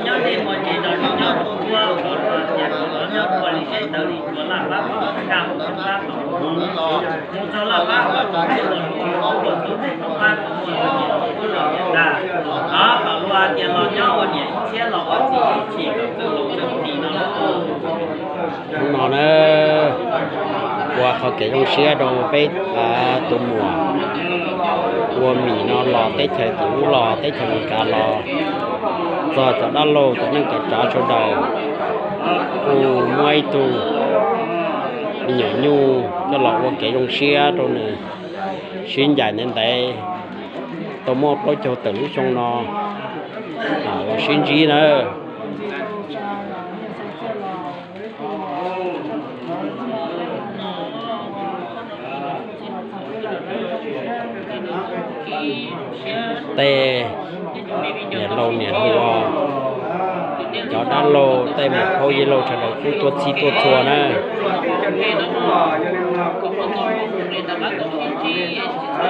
Nyob dej muag ces nrog nyob rau tuaj kom luag tias kom los nyob ua li seb tawv li tsuas laj vab kom kaj mus rau qab tom mus txog laj vab kom tus tub los mus ua tub tub pab tus muaj tus nyiam tus tub los tias tag, o kom luag tias los nyob ua niam ib txhiab los ua txiv ib txhis kom txawj laus txawj tiv no lauj. Hnub no na, ua qhov kev zoo siab rau peb tus muam ua Mim no los teb chaws tim ub los teb chaws Amelikas los, txog cov dab laug cov neej cov tsav sawv daws kuj muab ib tug me nyuam nyuj coj los ua kev zoo siab rau nws sib ncaim ntev ntev tau muaj plaub caug tawm lub xyoo no los sib ntsib nawb. Tej niam laus niam hluas, cov dab laug tej muam phauj yawg laus sawv daws kuj tuaj txhij tuaj txhua na.